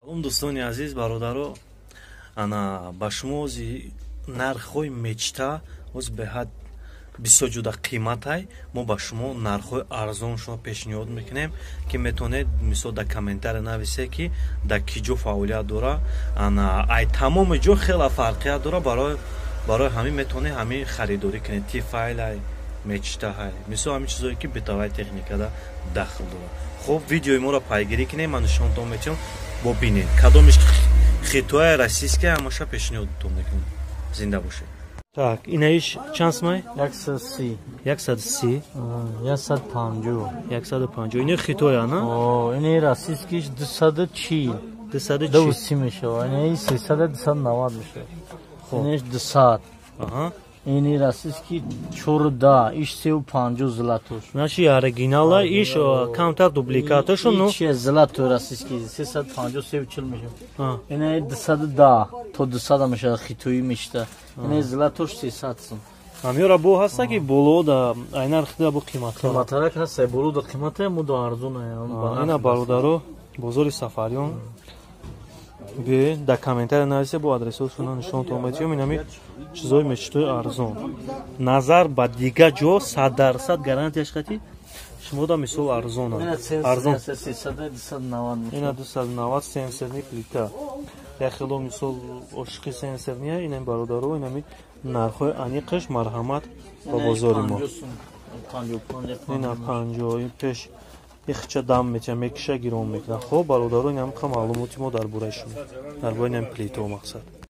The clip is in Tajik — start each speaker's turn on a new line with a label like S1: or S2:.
S1: Салом, дӯстони азиз, бародаро. Ана ба шумо ози нархҳои мечта оз беҳад бисёр ҷуда қиматай. Мо ба шумо нархҳои арзон шумо пешниҳод мекунем, ки метавонед, мисол, дар комментария нависе, ки дар ки ҷо фаъолият дора. Ана ай тамоми ҷо хела фарқият дора. Барои ҳамин метавонед ҳамин харидорӣ кунед. Тефалай мечтаҳай, мисол, ҳамин чизое, ки бытовая техникада дахл дорад. Хуб, видеои моро пайгирӣ кунед, ман нишонтон метиҳам, бо бинед кадомиш хитоя, российская, ҳамаша пешниҳодтон мекунем. Зинда бошед. Так, инаиш чанд сумай?
S2: 130.
S1: 130.
S2: 150.
S1: 150. Ини хитоя, на?
S2: Ини российскиш 240.
S1: 240.
S2: 230 мешава. Ини 300, 290 мешава. Иниш 200. Ини российский 14, иш 350 златош.
S1: Значит, оригинала, иш камтар дубликаташу, ну.
S2: Иш злато российский 350, 340 мешава. Ини 210 то 200 мешава, хитои мешта. Ини златош 300 сум.
S1: Ҳамёра бо ҳаста, ки боло да ай нарх да бо қиматтар.
S2: Қиматтарак ҳаста, боло да қимата, мо да арзон.
S1: Ина, бародаро, бозори Сафариён биёед, дар комментария нависе, бо адресҳошона нишонтон метиҳем. Инами чизои мечтои арзон назар ба дигар ҷо, 100% гарантияш қати шумо да, мисол, арзон. Арзон ина 290, сенсорный плита, як хело, мисол, ошиқи сенсорния. Инами, бародаро, инами нархҳои аниқаш. Марҳамат ба бозори мо. Ина 50 пеш ихча дам метиҳам, мекиша, гирон мекунад. Хоб, бародаро, ин ҳамқа маълумоти мо дар бораи шумо, дар бораи инам плитао мақсад.